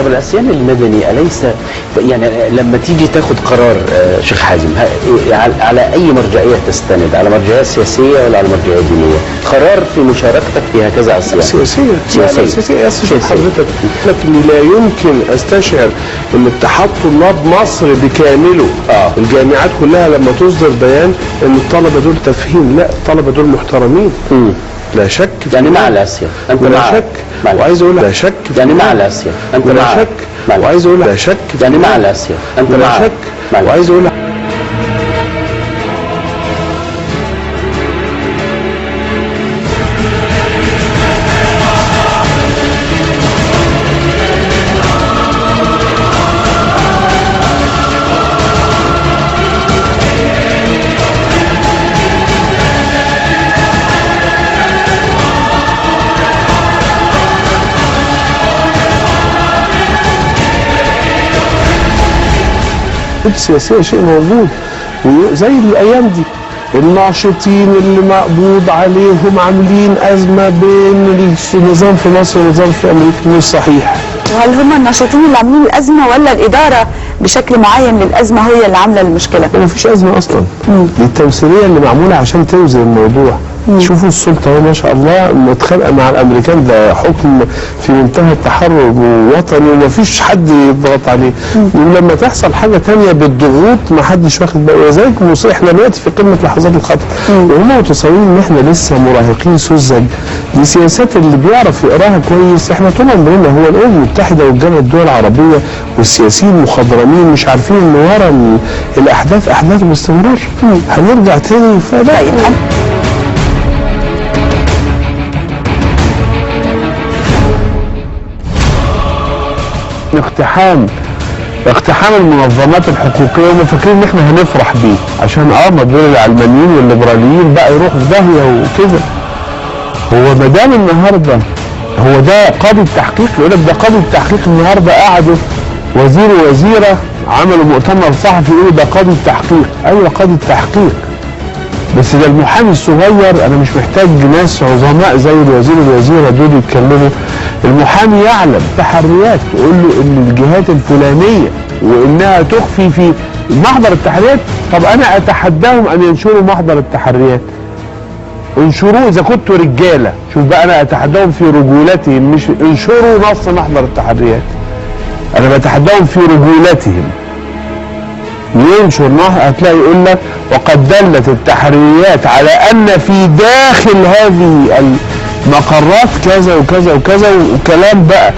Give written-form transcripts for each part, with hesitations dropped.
طب العصيان المدني أليس يعني لما تيجي تاخد قرار شيخ حازم على أي مرجعية تستند؟ على مرجعية سياسية ولا على مرجعية دينية؟ قرار في مشاركتك في هكذا عصيان سياسية سياسية. شوف حضرتك، لكن لا يمكن استشعر ان اتحاد طلاب مصر بكامله الجامعات كلها لما تصدر بيان ان الطلبة دول تافهين، لا الطلبة دول محترمين. لا شك يعني مع العصيان انت، لا شك، وعايز اقول لا شك يعني مع العصيان انت، لا شك، وعايز اقول لا شك يعني مع العصيان انت، لا شك، وعايز اقول السياسية شيء موجود، وزي الأيام دي الناشطين اللي مقبوض عليهم عاملين أزمة بين النظام في مصر والنظام في أمريكا، مش صحيح. وهل هم الناشطين اللي عاملين الأزمة ولا الإدارة بشكل معين للأزمة هي اللي عاملة المشكلة؟ ما فيش أزمة أصلا، دي التمثيلية اللي معمولة عشان توزن الموضوع. شوفوا السلطة ما شاء الله متخانقة مع الأمريكان، ده حكم في منتهى التحرر ووطني ومفيش حد يضغط عليه. ولما تحصل حاجة تانية بالضغوط ما حدش واخد باله. وذلك احنا دلوقتي في قمة لحظات الخطر، وهم متصورين إن احنا لسه مراهقين سذج. دي سياسات اللي بيعرف يقراها كويس. احنا طول عمرنا هو الأمم المتحدة والجامعة الدول العربية والسياسيين المخضرمين مش عارفين إن ورا الأحداث أحداث باستمرار. هنرجع تاني فلا. اقتحام المنظمات الحقوقية، وهم فاكرين ان احنا هنفرح بيه عشان ما دول العلمانيين والليبراليين بقى يروحوا في داهية وكده. هو ما دام النهارده هو ده قاضي التحقيق، يقول لك ده قاضي التحقيق النهارده قعدوا وزير ووزيره عملوا مؤتمر صحفي يقولوا ده قاضي التحقيق. ايوه قاضي التحقيق، بس ده المحامي الصغير، انا مش محتاج ناس عظماء زي الوزير والوزيره دول يتكلموا. المحامي يعلم تحريات تقول له ان الجهات الفلانية وانها تخفي في محضر التحريات. طب انا اتحداهم ان ينشروا محضر التحريات، انشروه اذا كنتوا رجاله. شوف بقى، انا اتحداهم في رجولتهم، مش انشروا نص محضر التحريات، انا بتحداهم في رجولتهم. ينشر نص، هتلاقي يقول لك وقد دلت التحريات على ان في داخل هذه المقرات كذا وكذا وكذا وكلام بقى.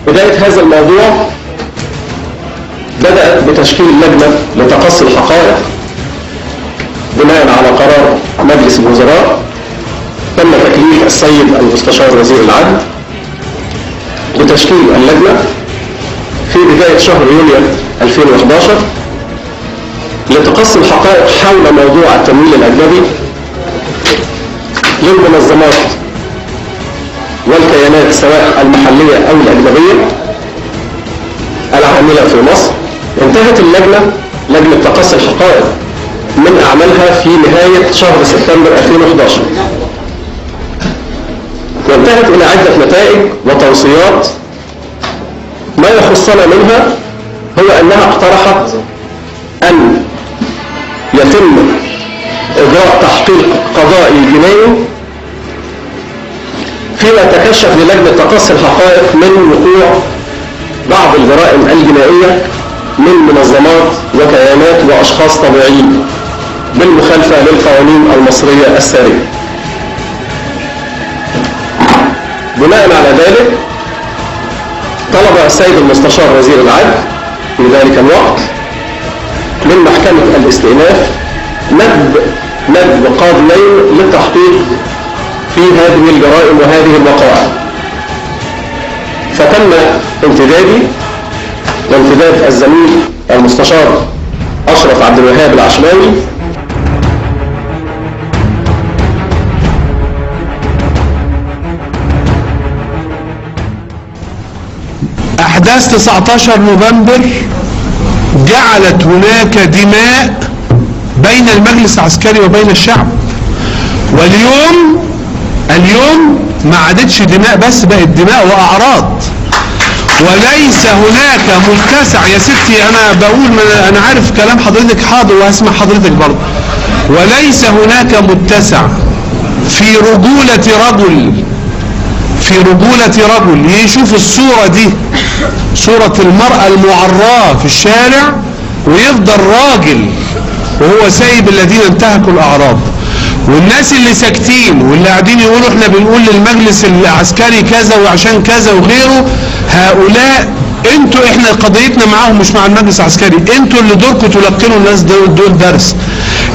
بداية هذا الموضوع بدأت بتشكيل لجنة لتقصي الحقائق بناء على قرار مجلس الوزراء. تم تكليف السيد المستشار وزير العدل بتشكيل اللجنة في بداية شهر يوليو 2011 لتقصي الحقائق حول موضوع التمويل الأجنبي للمنظمات والكيانات سواء المحلية أو الأجنبية العاملة في مصر. انتهت اللجنة، لجنة تقصي الحقائق، من أعمالها في نهاية شهر سبتمبر 2011، وانتهت إلى عدة نتائج وتوصيات. ما يخصنا منها هو أنها اقترحت أن يتم إجراء تحقيق قضائي جنائي فيما تكشف للجنة تقصي الحقائق من وقوع بعض الجرائم الجنائية من منظمات وكيانات وأشخاص طبيعيين بالمخالفة للقوانين المصرية السارية. بناء على ذلك طلب السيد المستشار وزير العدل في ذلك الوقت من محكمة الاستئناف ندب قاضيين للتحقيق في هذه الجرائم وهذه الوقائع. فتم انتدابي وانتداب الزميل المستشار أشرف عبد الوهاب العشماوي. أحداث 19 نوفمبر جعلت هناك دماء بين المجلس العسكري وبين الشعب. واليوم ما عادتش دماء بس، بقت دماء وأعراض، وليس هناك متسع. يا ستي أنا بقول، أنا عارف كلام حضرتك، حاضر وهسمع حضرتك برضه. وليس هناك متسع في رجولة رجل، في رجولة رجل يشوف الصورة دي، صورة المرأة المعراة في الشارع، ويفضل راجل وهو سايب الذين انتهكوا الأعراض. والناس اللي ساكتين واللي قاعدين يقولوا احنا بنقول للمجلس العسكري كذا وعشان كذا وغيره، هؤلاء انتوا، احنا قضيتنا معاهم مش مع المجلس العسكري، انتوا اللي دوركم تلقنوا الناس دول درس.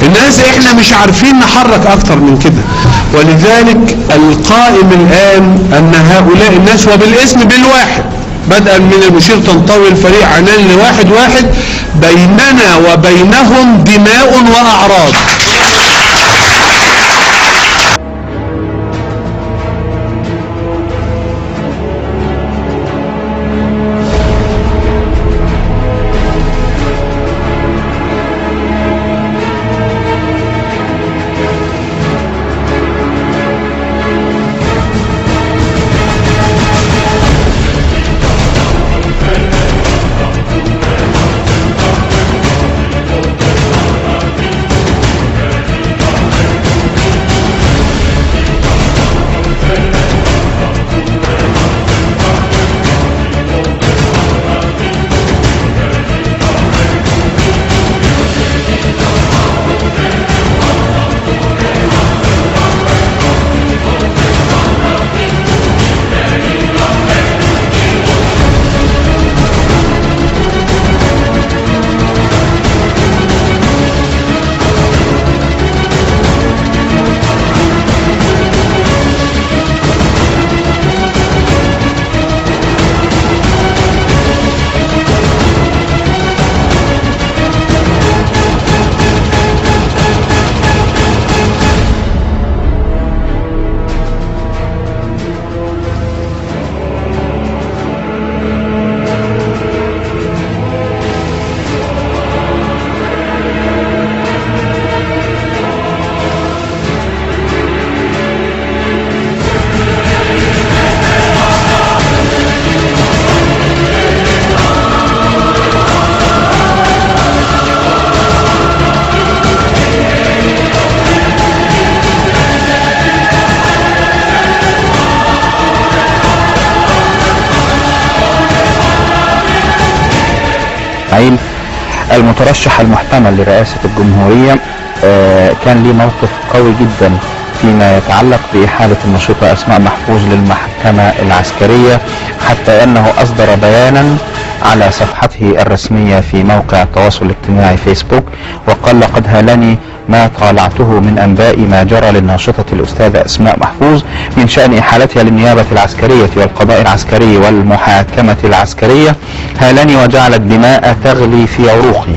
الناس احنا مش عارفين نحرك اكتر من كده. ولذلك القائم الان ان هؤلاء الناس، وبالاسم بالواحد، بدءا من المشير طنطاوي الفريق عنان لواحد واحد، بيننا وبينهم دماء واعراض. المترشح المحتمل لرئاسة الجمهورية كان ليه موقف قوي جدا فيما يتعلق بإحالة النشيطة أسماء محفوظ للمحكمة العسكرية، حتى أنه أصدر بيانا على صفحته الرسمية في موقع التواصل الاجتماعي فيسبوك، وقال: لقد هالني ما طالعته من أنباء ما جرى للناشطة الأستاذة أسماء محفوظ من شأن إحالتها للنيابة العسكرية والقضاء العسكري والمحاكمة العسكرية، هالني وجعل الدماء تغلي في عروقي،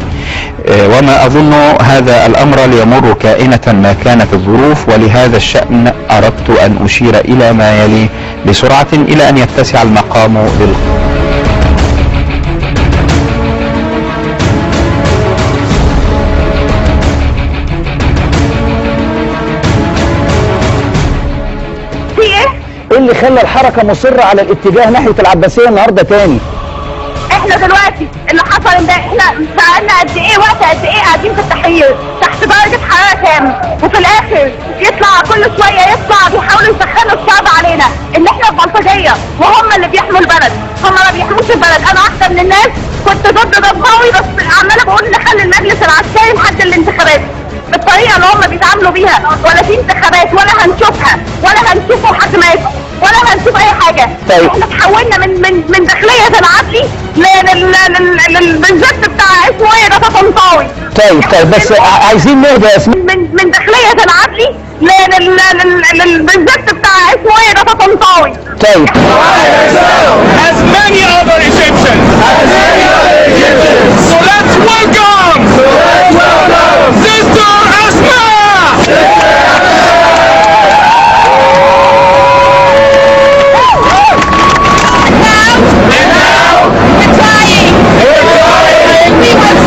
وما أظن هذا الأمر ليمر كائنة ما كانت الظروف، ولهذا الشأن أردت أن أشير إلى ما يلي بسرعة إلى أن يتسع المقام للقضاء. ايه اللي خلى الحركة مصرة على الاتجاه ناحية العباسية النهارده تاني؟ احنا دلوقتي اللي حصل امبارح، احنا بقالنا قد ايه وقت قد ايه قاعدين في التحرير تحت درجه حرارة كام، وفي الاخر يطلع كل شوية يطلع بيحاولوا يسخنوا الشعب علينا ان احنا بلطجيه وهم اللي بيحموا البلد، هم ما بيحموش البلد. انا واحدة من الناس كنت ضد ده قوي، بس عماله بقول نخلي المجلس العسكري لحد الانتخابات بالطريقة اللي هم بيتعاملوا بيها، ولا في انتخابات ولا هنشوفها ولا هنشوفه محاكمات ولا هنشوف اي حاجة. طيب احنا اتحولنا من داخلية العدلي للبنزت بتاع اسمه ايه ده طنطاوي. طيب بس عايزين نهدى يا اسماء. من داخلية العدلي للبنزت بتاع اسمه ايه ده طنطاوي. طيب As many other Egyptians. So let's welcome Sister Asma. We're trying. We will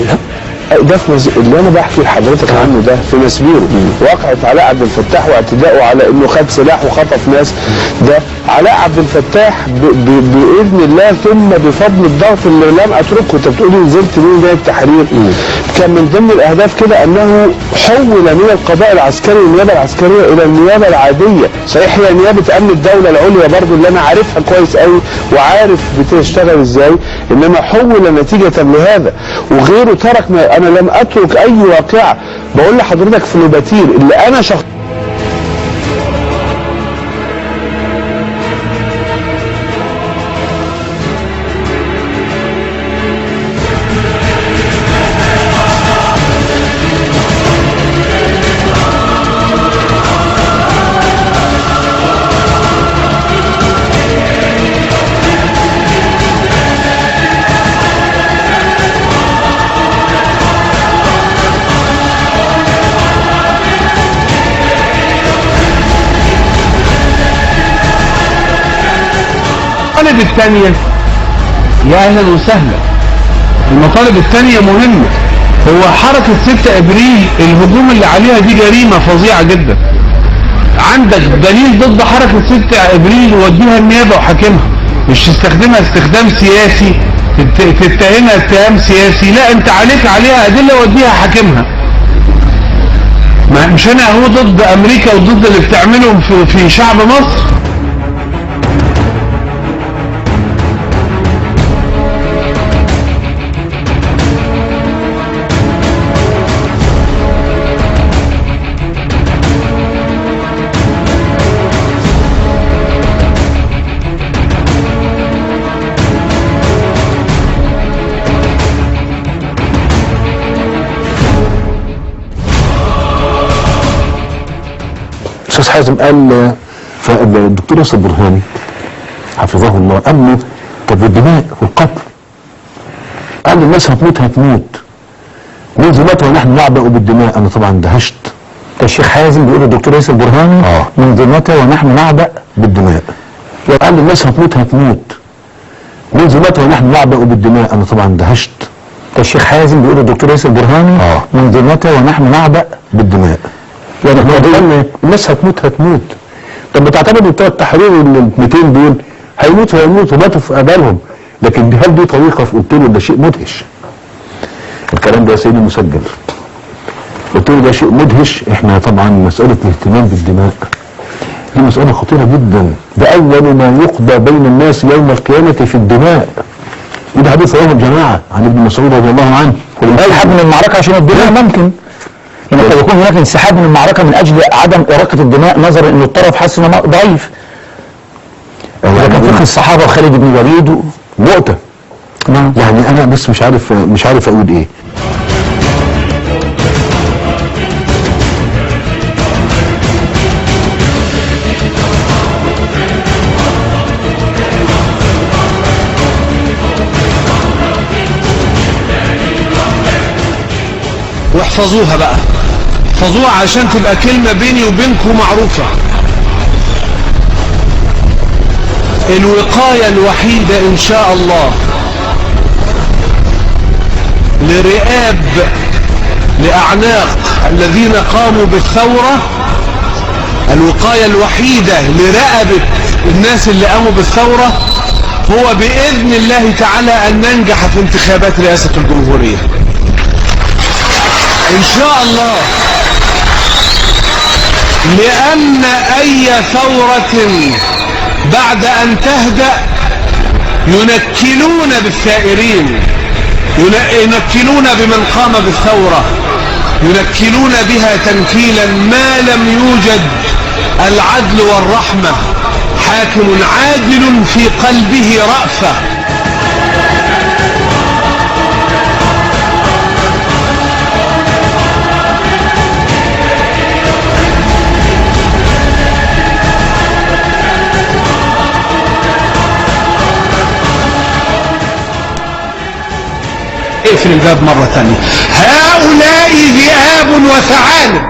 لا، ده في اللي انا بحكي لحضرتك عنه ده في مسبيرو، واقعة علاء عبد الفتاح واعتدائه على انه خد سلاح وخطف ناس. ده علاء عبد الفتاح باذن الله ثم بفضل الضغط اللي لم اتركه. انت بتقولي نزلت ليه ده التحرير؟ كان من ضمن الاهداف كده انه حول من القضاء العسكري والنيابه العسكرية الى النيابة العادية. صحيح هي نيابة امن الدولة العليا برضو اللي انا عارفها كويس قوي وعارف بتشتغل ازاي، انما حول نتيجة لهذا وغيره. ترك ما انا لم اترك اي واقعه. بقول لحضرتك في لوباتير اللي انا شخص المطالب الثانية يا أهلا وسهلا، المطالب الثانية مهمة. هو حركة 6 أبريل الهجوم اللي عليها دي جريمة فظيعة جدا. عندك دليل ضد حركة 6 أبريل وديها النيابة وحاكمها، مش تستخدمها استخدام سياسي، تتهمها اتهام سياسي، لا انت عليك عليها أدلة وديها حاكمها. مش أنا هو ضد أمريكا وضد اللي بتعمله في شعب مصر. استاذ حازم قال فالدكتور ياسر برهاني حفظه الله قال له طب والدماء والقتل؟ قال الناس هتموت هتموت منذ متى ونحن نعبأ بالدماء؟ انا طبعا اندهشت. ده الشيخ حازم بيقول للدكتور ياسر برهاني منذ متى ونحن نعبأ بالدماء؟ قال الناس هتموت هتموت منذ متى ونحن نعبأ بالدماء؟ انا طبعا اندهشت. ده الشيخ حازم بيقول للدكتور ياسر برهاني منذ متى ونحن نعبأ بالدماء؟ يعني الناس هتموت هتموت. طب بتعتبر بتوع التحرير ال 200 دول هيموتوا هيموتوا ماتوا في ابالهم، لكن هل دي طريقه؟ قلت له ده شيء مدهش. الكلام ده يا سيدي مسجل. قلت له ده شيء مدهش. احنا طبعا مسالة الاهتمام بالدماء دي مسالة خطيرة جدا، ده اول ما يقضى بين الناس يوم القيامة في الدماء. وده حديث رواه الجماعة عن ابن مسعود رضي الله عنه. انسحاب من المعركة عشان الدماء ممكن، يعني قد يكون هناك انسحاب من المعركة من أجل عدم إراقة الدماء نظرا أن الطرف حاسس إنه ضعيف. إذا كان فقه الصحابة وخالد بن الوليد مؤتة. نعم. يعني أنا بس مش عارف أقول إيه. واحفظوها بقى، احفظوها عشان تبقى كلمة بيني وبينكم معروفة. الوقاية الوحيدة إن شاء الله لرئاب لأعناق الذين قاموا بالثورة، الوقاية الوحيدة لرقبة الناس اللي قاموا بالثورة هو بإذن الله تعالى أن ننجح في انتخابات رئاسة الجمهورية إن شاء الله. لأن أي ثورة بعد أن تهدأ ينكلون بالثائرين، ينكلون بمن قام بالثورة، ينكلون بها تنكيلا ما لم يوجد العدل والرحمة، حاكم عادل في قلبه رأفة. اقفل الباب مرة ثانية. هؤلاء ذئاب وثعالب،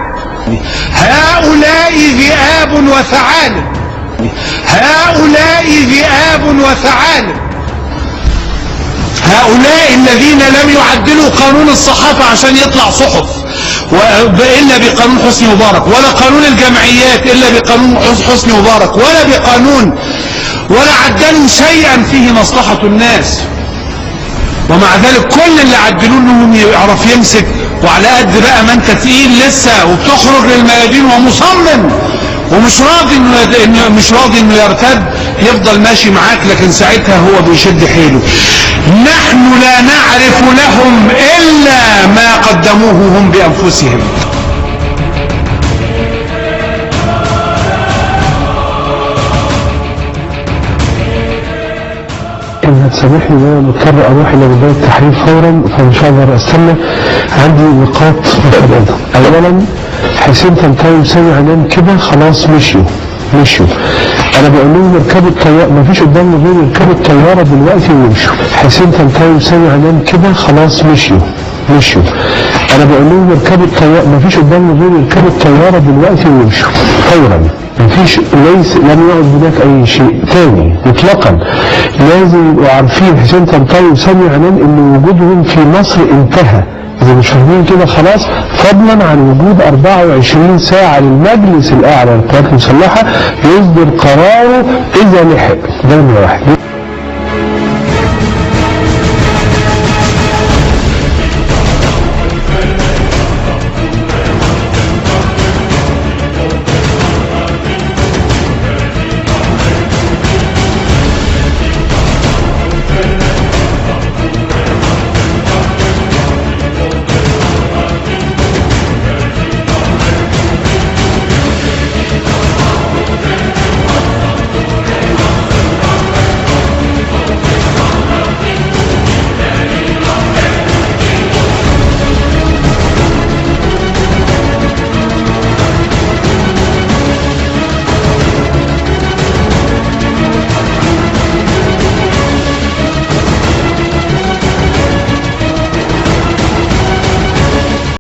هؤلاء ذئاب وثعالب، هؤلاء ذئاب وثعالب. هؤلاء الذين لم يعدلوا قانون الصحافة عشان يطلع صحف إلا بقانون حسني مبارك، ولا قانون الجمعيات إلا بقانون حسني مبارك، ولا بقانون، ولا عدلوا شيئا فيه مصلحة الناس. ومع ذلك كل اللي عدلوه انهم يعرف يمسك، وعلى قد بقى ما انت تقيل لسه وبتخرج للميادين ومصمم ومش راضي انه مش راضي انه يرتد، يفضل ماشي معاك، لكن ساعتها هو بيشد حيله. نحن لا نعرف لهم الا ما قدموه هم بانفسهم. إن تسامحني ان انا مضطر اروح الى ميدان التحرير فورا، فان شاء الله استنى. عندي نقاط محددة. اولا حسين طنطاوي وسامي عنان كده خلاص مشيوا. انا بقول لهم اركبوا الطيارة، مفيش قدامنا غير يركبوا الطيارة دلوقتي ويمشوا. حسين طنطاوي وسامي عنان كده خلاص مشيوا. انا بقول لهم اركبوا الطيارة، مفيش قدامنا غير يركبوا الطيارة دلوقتي ويمشوا فورا. مفيش، ليس، لم يعد هناك اي شيء ثاني مطلقا. لازم يبقوا عارفين حسين طنطاوي وسامي عنان ان وجودهم في مصر انتهى. اذا مش فاهمين كده خلاص، فضلا عن وجود 24 ساعة للمجلس الاعلى للقوات المسلحة يصدر قراره اذا لحق. ده نمره واحد.